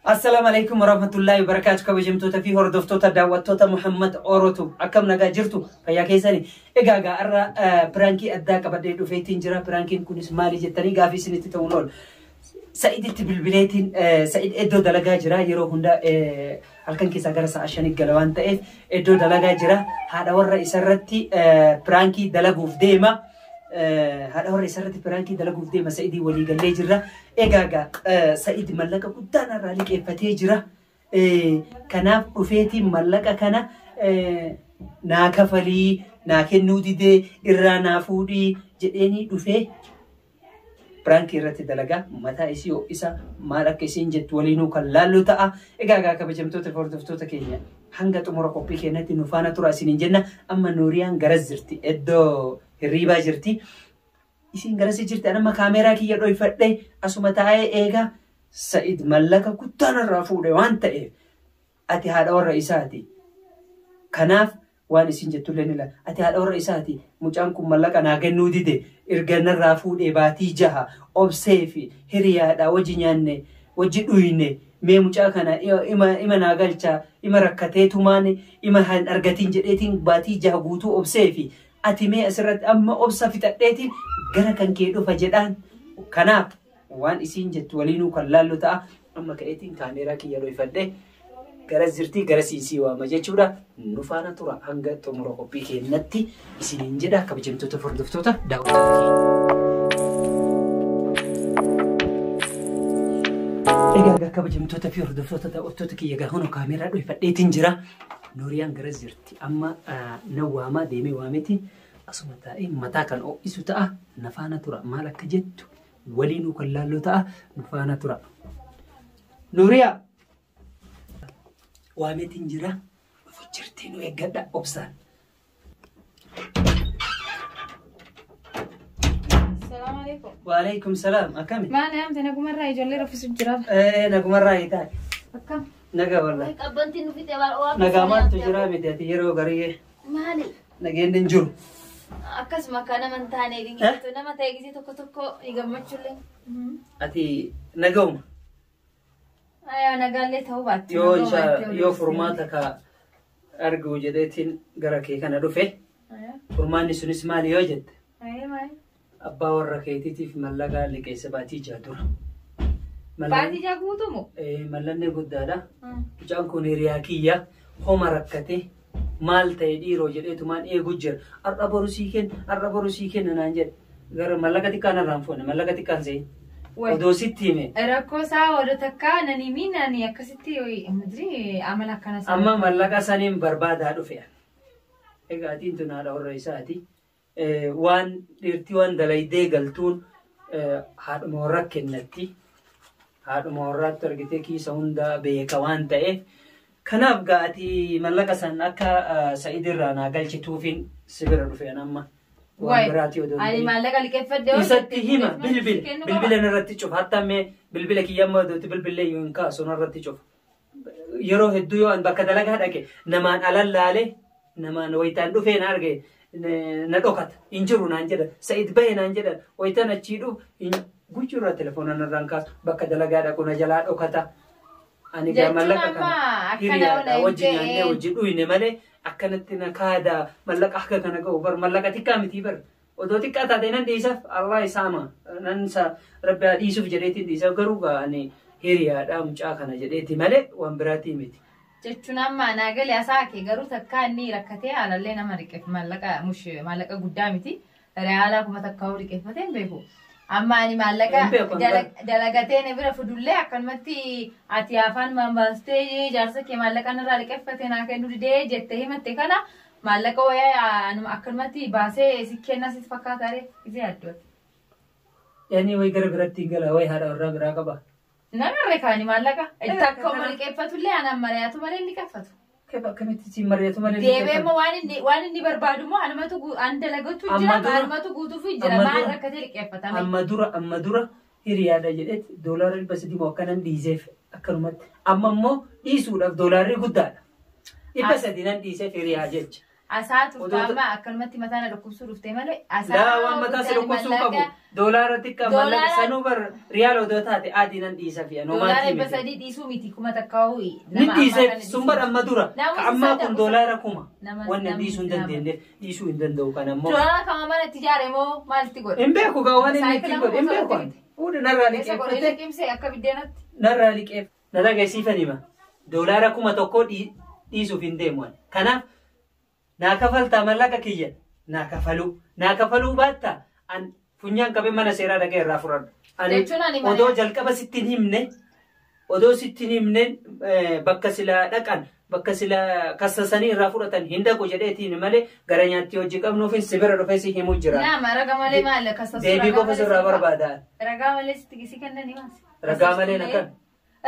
Assalaamu alaikum warahmatullahi wabarakatuh. Kabajamtoota fi hordoftoota daawwattoota Muhammad Orotu, akkam nagaa jirtu? Fayyaa keessani? Egaa gaa irra piraankii addaa qabadhee dhufeetiin jira. Piraankiin kunis maali jettanii gaafii isinitti ta'uun oolu. Sa'iditti bilbileetiin, Sa'id iddoo dalagaa jira. Yeroo hunda halkan keessaa gara sa'a 5 gala waan ta'eef iddoo dalagaa jira. Haadha warra isarratti piraankii dalaguuf deema. Haadha warra isarratti piraankii dalaguuf deema. Sa'idii walii gallee jirra. Egaa gaa Sa'id mallaqa guddaa narraa liqeeffatee jira. Kanaaf dhufeetiin mallaqa kana naa kafalii, naa kennuu didee, irraa naa fuudhii jedheenii dhufee piraankii irratti dalagaa. Mataa isii ho'isa, maal akka isiin jettu waliinuu kan laallu ta'a. Egaa gaa kabajamtoota fi hordoftoota keenya, hanga xumura qophii keenyatti nu faana tura isiniin jenna. Amma Nuuriyaan garas jirti, iddoo hirriibaa jirti. Isiin garasi jirti, ani amma kaameeraa kiyya dhoyfadhee asuma taa'ee eegaa. Sa'id mallaqa guddaa narraa fuudhe waan ta'eef, ati haadha warra isaati. Kanaaf waan isin jettullee ni laala. Ati haadha warra isaati. Mucaan kun mallaqa naa kennuu dide. Erga narraa fuudhee baatii 6 obsee fi hiriyaadha, wajji nyaanne, wajji dhuyne. Mee mucaa kana ima naa galcha, ima rakkateetumaan ima hin argatiin jedheetiin baatii 6 guutuu obsee fi ati mee asirratti amma obsa fixadheetiin gara kan kee dhufa jedhaan. Kanaaf waan isiin jettu waliinuu kan laallu ta'a. Amma ka'eetiin kaameeraa kiyya dhoyfadhee gara jirtii, gara siisii waama jechuudha. Nu faana tura hanga xumura qophii keenyatti isiniin jedha, kabajamtoota hordoftoota daawwattoota keenya. Egaa egaa kabajamtoota fi hordoftoota daawwattoota kiyya, gaa hunoo kaameeraa dhoyfadheetiin jira. Nuuriyaan garas jirti. Amma nan waamaa, deemee waameeti asuma taa'ee mataa kan ho'isu ta'a. Na faana tura, maal akka jettu waliinuu kan laallu ta'a. Nu faana tura. Nuuriyaa waameetiin jira. Dhufu jirti, nu eeggadha obsaan. Salaamu alaikum. Waalaikum salaam. Akkami? Maal yaamte? Nagumarraa, ijoollee raffisu jira. Nagumarraa hiitaa. Akkam? Naga wallah. Qabbantiin nu fixe waan. Nagaa maaltu jira miti, ati yeroo garii Maali? nageenyi hin jiru. Akkasuma akka nama hin taane dinqisiiftu, nama ta'e gisee tokko tokko ni gammachuullee. Ati naga'uma. Ayaa, nagaallee ta'uu baatti. Yoo insha yoo furmaata ka argu jedheetiin gara kee kana dhufe. Furmaanni sunis maali yoo jette? Maali? Abbaa warra keetiitiif mallaqa liqeessa baatii 6 dura. Baatii 6 guutumu? Mallanni guddaadha. Mucaan kun hiriyaa kiyya, homa rakkate, maal ta'e dhiiroo jedheetumaan eegu jira. Har'a boru sii kenna, har'a boru sii kenna naan jedhe. Gara mallaqa xiqqaan irraan fuune, mallaqa xiqqaan se'in. Odoo sitti hime. Rakkoo isaa odoo takka nan himiin ani akkasitti madri amala akkana. Amma mallaqa saniin barbaadaa dhufe. Egaa atiin tun haadha warra isaati. Waan dhiirtii waan dalaydee galtuun haadhuma warra kennatti. Haadhuma warraatti argitee kiisa hunda beeka waan ta'eef. Kanaaf gaa ati mallaqa san akka Sa'id irraa naa galchituufin si bira dhufe amma. Waan biraatii odoo hin Ani ta'in. maallaqa liqeeffadhe. Isatti hima, bilbila bilbila narratti cufa. Hatta mee bilbila kiyya amma odooti bilbilee iyyuu hin kaasu, narratti cufa. Yeroo hedduu yoo an bakka dalagaa dhaqe namaan alan laale, namaan wayitaan dhufee na arge na dhokata. Hin jiru naan jedha. Sa'id bahe naan jedha. Wayitaan achii dhufu guyyuu irraa telefoona narraan kaasu, bakka dalagaa dhaqu na jalaa dhokata. Ani gaa Jechuun mallaqa amma kana akkana hiriyaadha ola wajji hin nyaannee ta'een. wajji dhuyne malee akkanatti na kaada, mallaqa akka kana ga'u bar, mallaqa xiqqaa miti bar. Odoo xiqqaa taate nan dhiisaaf, Allah isaama nan isa rabbi haa dhiisuuf jedheetiin dhiisaaf, garuu gaa ani hiriyaadha mucaa kana jedheeti malee waan biraatii miti. Jechuun amma naa gale asaa kee, garuu takka inni rakkatee haalallee nama liqeef maallaqa mush maallaqa guddaa miti. Riyaalaa 1000 hoo liqeeffatee hin beeku. Amma ani maallaqa Hin beeku, dalagatee na bira fudullee akkanumatti ati afaan maan baastee jaarsa kee maallaqa narraa liqeeffate naa kennu didee jettee himatte, kana maallaqa wayaa akkanumatti baasee si kenna sitti fakkaata ree isee addooti. Yani wayi gara biratti hin gala, wayi haadha warraa biraa qaba. Namarre kaani maallaqa takka uma liqeeffatullee anaan mari'atu malee hin liqeeffatu. Kefa akkamitti siin mari'atu malee? Deebee immoo waan inni barbaadu immoo anumatu an dalagatu Amma jira, anumatu guutuufi jira, amma maal rakkatee liqeeffatame. Amma dura hiriyaadha jedheet doolaara 300 moo akkanan dhiiseef akkanumatti. Amma immoo dhiisuudhaaf doolaarri guddaadha. 300 nan dhiiseef hiriyaa jecha. Asaa Odoo- turte amma akkanumatti mataa na dhukkubsuu dhuftee malee asaa Laa, waan mataa si dhukkubsuu qabu. Doolaara xiqqaa maallaqa sanuu bar riyaala odoo taate adii nan dhiisa fi anoo Doolaara maatii dhibba miti. sadii dhiisuu miti, 1000 Ni dhiise sun bar amma dura. Nama Ka ammaa kun sadda- doolaara 1000. Nama- Wanni dhiisuu hin nama- dandeenyeef dhiisuu hin danda'u kana ammoo. Doolaara kama mana itti ijaare moo maalitti godhe? Hin beeku gaa waan inni Saayikila ittiin godhe hin moo beeku. osoo Fuudhe narraa Eessa godhe? liqeeffate. Liqimsee akka biddeenatti. Narraa liqeef. Na dhageessiifan hima. Doolaara 1000 dhiisuuf hin deemu ani. Kanaaf naa kafaltaa mallaqa kiyya naa kafaluu naa kafaluu baatta an funyaan qabee mana seeraa dhaqee irraa fudhadha. Ani Jechuun ani mana- odoo jalqaba sittiin himne, odoo sittiin himne, bakka silaa dhaqan, bakka silaa kassasanii irraa fudhatan hin dhaqu jedheetiin malee gara nyaatti hojii qabnuuf si bira dhufee si himuu jira. Nama raga malee maal kasasu? Deebii qofa sirraa barbaada. Ragaa malee sitti si kennanii maas? Ragaa malee na kan.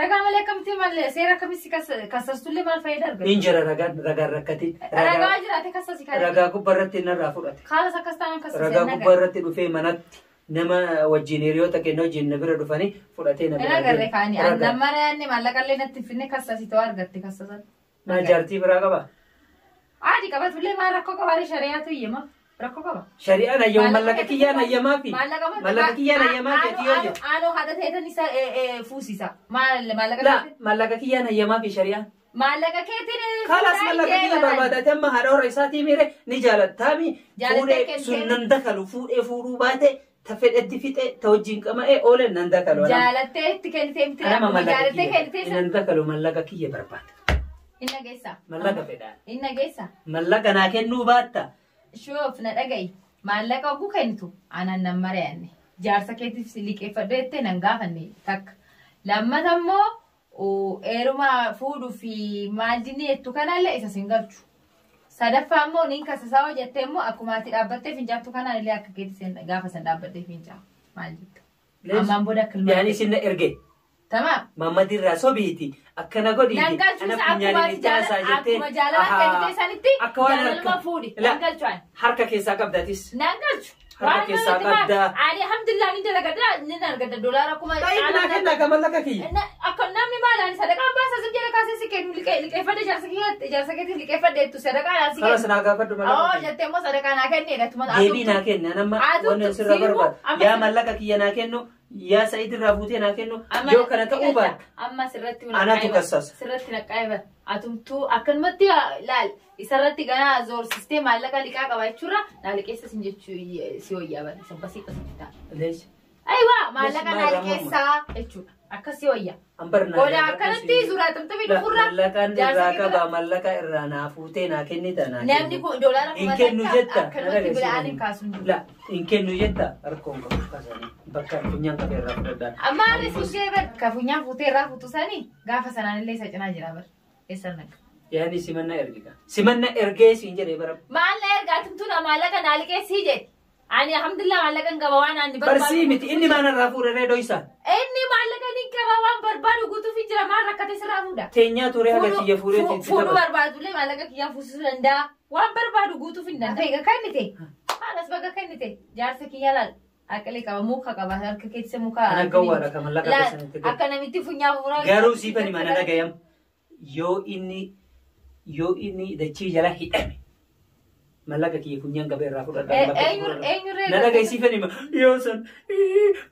Ragaa malee akkamitti, maal seera akkamitti kasastullee maal fayyada argata? Hin jira ragaan, ragaan rakkatiin. Ragaa jiraate kasasi kan. Ragaa gubbaa irratti narraa fudhate. Kaalas akkas taanaan kasasi. Ragaa gubbaa irratti dhufee manatti nama wajjin, hiriyoota kenna wajjin na bira dhufanii fudhatee na Hin bira agarre deeme. kaani. Ragaa. Nama yaadne maallaqallee natti hin finne, kasasi ta'uu argatte kasasan. Maal jaartii biraa qaba? Adii qabatullee maal rakkoo qabaare? Shari'aatu iyyama. Rakkoo qaba. Shari'aan ayyamu mallaqa kiyyaan ayyamaa fi mallaqa kiyyaan ayyamaa fi ati yoo jettu. Aanoo haadha ta'etan isa fuusisa. Maal maallaqa Laa, mallaqa kiyyaan ayyamaa fi shari'aan. Maallaqa keetiin. Kalaas mallaqa kiyya barbaadate amma haadha warra isaatii miire ni jaalattaami. Jaalattee Fuudhee kennitee. sun nan dakalu, fuudhee fuudhuu baate ta fedhetti fixe ta wajjin qama'ee oole nan dakalu. Jaalattee itti kennitee miti. Anama mallaqa Jaalattee kiyya kennitee isa. nan dakalu, mallaqa kiyya barbaada. Inni dhageessa. Mallaqa fedhaan. Inni dhageessa. Mallaqa naa kennuu baatta. Shoof na dhaga'i. Maallaqa oguu kennitu anaan nan mari'anne. Jaarsa keetiif si liqeeffadhu jettee nan gaafanne takka. Lammata immoo heeruma fuudhuu fi maal jinni jettu kanallee isa sin galchu. Sadaffaa immoo niin kasasaa hojjettee immoo akkuma ati dhaabbattee fincaaftu kanaan illee akka keetti gaafa san dhaabbattee fincaafu. Maal jettu? Ammaan booda akka ilmaan. Yaani isin na erge. Tamaam. Mamadi irraa sobiiti. Akkana godhiiti. Nan galchu Ana isa funyaaniin akkuma ati itti haasaa jettee. akkuma jaalala kennitee sanitti Akka waan jaalaluma harka. fuudhi. La, Nan galchu ani. harka keessaa qabdatis. Nan galchu. Harka keessaa qabdaa. Ani alhamdulillah ni dalagadha, ni argadha doolaara kuma. Taa'ii naa kennaa ka mallaqa kiyya. Akka namni maal ani sadaqaan baasa sin jedhe kaasee si kennu liqeeffadhe jaarsa kiyya jaarsa keetiif liqeeffadhe jettu sadaqaan si Kalas kennu. naa gaafadhu Oo mallaqa kiyya. jettee immoo sadaqaa naa kenneedha. Deebii naa kenna nama wanni sirra barbaadu. Yaa mallaqa kiyya naa kennu, yaa Sa'id irraa fuutee naa kennu, yoo kana ta'uu baate. Amma sirratti Anatu kassasa. Sirratti naqqaa'e atumtuu akkanumatti laal isarratti ganaa zoorsistee maallaqa liqaa qaba jechuurra naa liqeessa sin jechuu si wayyaa bara isa basii qasatti ta'a. Lees. Ayiwa, maallaqa Lees naa maal liqeessaa jechuudha. Akkas si wayya. Ambar naa Goda akkanatti suuraa xumxumii dhufurra Mallaqaan irraa qaba, mallaqa irraa naa fuutee naa kennita naa namni kennu. kun doolaara Hin kennu jetta. akkanumatti bila'aan hin kaasu hin jiru. La, hin kennu jetta, rakkoon qabu kaasanii bakka funyaan qabee irraa fudhadhaa. Amma harri sun jee bar ka funyaan fuutee irraa fuutu sanii gaafa sanaan illee isa cinaa jira bar. Eessa naqa? Yaani simanna ergika. Simanna ergee siin jedhee bara. Maal na ergaa tumtuun maallaqa naa liqeessii jedhe. Ani alhamdulillah maallaqa hin qaba waan ani Barsii miti, inni maal irraa fuudhee reedoo isaa. Inni maallaqa ni qaba, waan barbaadu guutuuf hin jira, maal rakkate sirraa fuudha. Teenyaa turee haga kiyya fuudhee itti Fuudhuu taphata. barbaadullee maallaqa kiyyaan fuusisuu danda'a. Waan barbaadu guutuuf hin danda'a. Egaa kennite. Haalas baga kennite. Jaarsa kiyya laal. Aqli qaba, muka qaba, harka keessa muka. Ana gawwaadha kan maallaqa Laal, keessanitti galu. akka namitti funyaan fuudhaa. Garuu siifani mana dhagayam, yoo inni dachii jala hidhame mallaqa kiyya funyaan qabee irraa fudhadhaa. Eenyurree Na dhagayeesiifani yoo san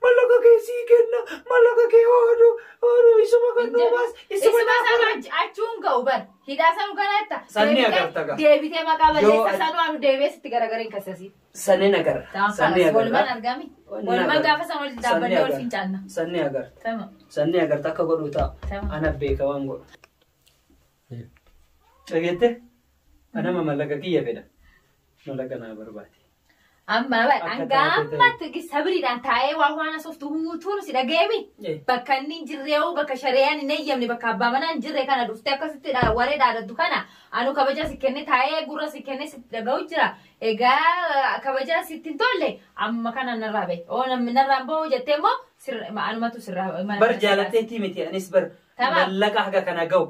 mallaqa kee sii kenna, mallaqa kee oolu oolu isuma kan duubaas isuma Isuma naa sana achuun ga'u bar. Hidhaa sanu kanatti. Sanni agarta gaa. Deebitee maqaa Yoo balleessa sanuu anu deebee sitti garagara hin kasasi. Sanni agarra. Sanni Walumaan agarra. argami. Walumaan gaafa san walitti dhaabbannee wal fincaanna. Sanni agarta. Tama. Sanni agarta akka godhu ta'a. Tama. Ana beeka waan godhu. Dhageette? Anama mallaqa kiyya fedha. Mallaqa naa barbaade. Amma bar Akka hanga taate ta'e. ammatti sabriidhaan taa'ee waa waan asoftu huutuun si dhageemi. Bakka inni hin jirre, bakka shari'aan hin eeyyamne, bakka abbaa manaa hin jirre kana dhuftee akkasitti waree dhaaddattu kana anu kabaja si kenne taa'ee gurra si kenne sitti dhaga'u jira. Egaa kabaja sitti hin tolle amma kana narraa bahe. Oo, namni narraa hin bahu jettee immoo anumatu sirraa mana Bar kana jaalatteetii miti, anis bar Tamam. mallaqa haga kana ga'u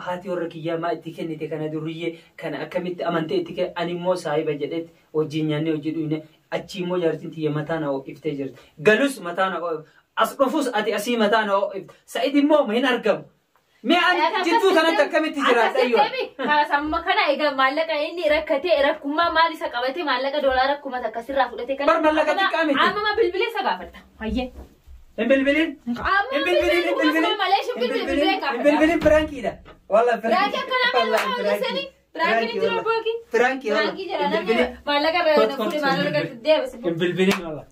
haati warra kiyyaa maa itti kennite kana, durriyyee kana akkamitti amantee itti kenne? Ani immoo saahiba jedhetti wajjin nyaannee hojii dhuyne, achi immoo jaartiin tiyya mataa na ho'iftee jirti. Galus mataa na ho'if, as dhufus ati asii mataa na ho'ifte. Sa'id immoo hin argamu. Mee ani jidduu tanatti akkamitti jiraadha yoo? Amma kana egaa maallaqa inni rakkatee rakkummaa maal isa qabate maallaqa doolaara 1000 sirraa fudhate kana. Bar maallaqa xiqqaa miti. Amma bilbilee isa gaafadha. Hayyee. Hin bilbilin. Amma Hin bilbilin, hin bilbilin. malee hin bilbilin Hin bilbilin piraankiidha. Wallah Piraankii akkanaa maal hojjetanii? Piraankiin hin jiru abbooki. Piraankii wallah. Piraankii jira namni maallaqa irraa fuudhe maallaqa deebise. Hin bilbilin wallah.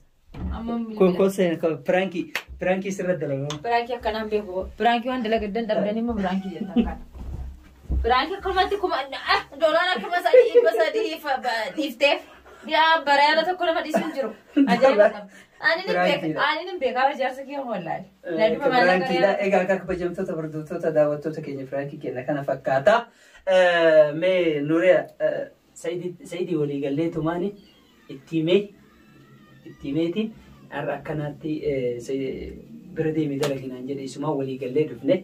Amma hin Kun bilbilin. kun seen piraankii piraankii sirra dalagamu. Piraankii akkanaan beeku. Piraankii waan dalagaddan dhabdanii immoo piraankii jettan kana. Piraankii akkanumatti doolaara 3,300 dhiifteef yaa barayaala tokko nama dhiisu hin jiru. Ajaa'iba qaba. Ani nin beeka ani nin beekaa ijaarsa kee wallaale. Na duba maallaqa Piraankiidha. Egaa akka kabajamtoota hordoftoota daawwattoota keenya piraankii keenya kana fakkaata. Mee Nuuriyaa Saidii walii gallee tumaani itti himee itti himeeti har'a akkanaatti bira deemee dalaginaan jedhe isumaa walii gallee dhufne.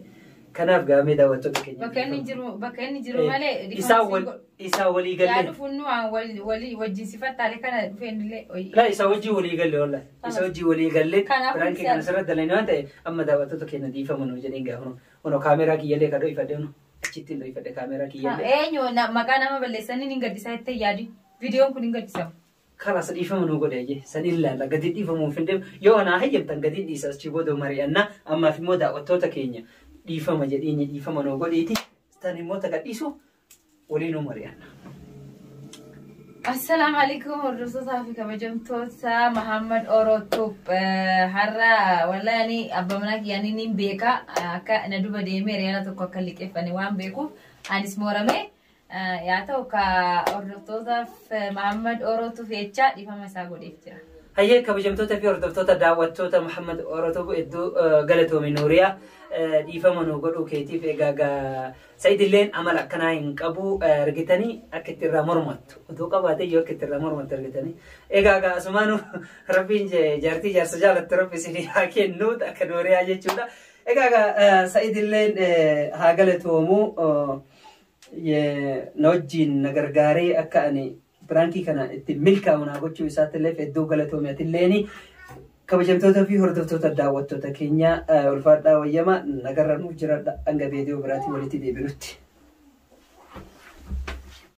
Kanaaf gaamee daawwattoota keenya. Bakka inni jiru bakka inni jiru malee Isaa walii yaa gallee. dhufuun nu waan walii wajjin sifattaalee kana dhufeen illee. La isa wajjin walii galle wallah. Isa wajjin walii galle Kanaaf piraankii kana sirra dalagna waan ta'e amma daawwattoota keenya dhiifama nuu jedheen gaafa hono kaameraa kiyyallee kan dho'ifadhe hono achitti hin dho'ifadhe kaameraa kiyyallee. Eenyu maqaa nama balleessanii hin gaddisaa jettee yaadi. Viidiyoon kun hin gaddisamu. Kalas dhiifama nuu godhe jee san ilaalla gadi dhiifamuuf hin deemu yoo anaa hayyamtan gadi dhiisa achi booda mari'annaa ammaaf immoo daawwattoota keenya dhiifama jedhiin dhiifama nuu godhiiti tan immoo takka dhiisu waliin nuu mari'anna. Assalaamu alaikum hordoftoota fi kabajamtoota Muhammad Orotop har'a wallahi ani abbaa manaa kiyyaanii nin beeka akka na duba deemee reela tokko akka liqeeffane waan beekuuf anis moorame yaa ta'u ka hordoftootaaf Muhammad Orotop jecha dhiifama isaa godheef jira. Hayyee kabajamtoota fi hordoftoota daawwattoota Muhammad Orotop hedduu galatoomi Nuuriyaa dhiifama nuu godhuu keetiif egaa Said illeen amala akkanaa hin qabu argitanii akka itti irraa mormattu otoo qabaate iyyuu akka itti irraa mormattu argitanii egaa asumaanu rabbiin jaartii jaarsa jaalattu rabbi isinii haa kennu akka Nuuriyaa jechuudha. Egaa Said illeen haa galatoomu na wajjin na gargaaree akka ani piraankii kana itti milkaa'u naa gochuu isaatti illee hedduu galatoomi atilleeni kabajamtoota fi hordoftoota daawwattoota keenya ulfaadhaa wayyama nagarra nuuf jiradha hanga viidiyoo biraatiin walitti deebinutti.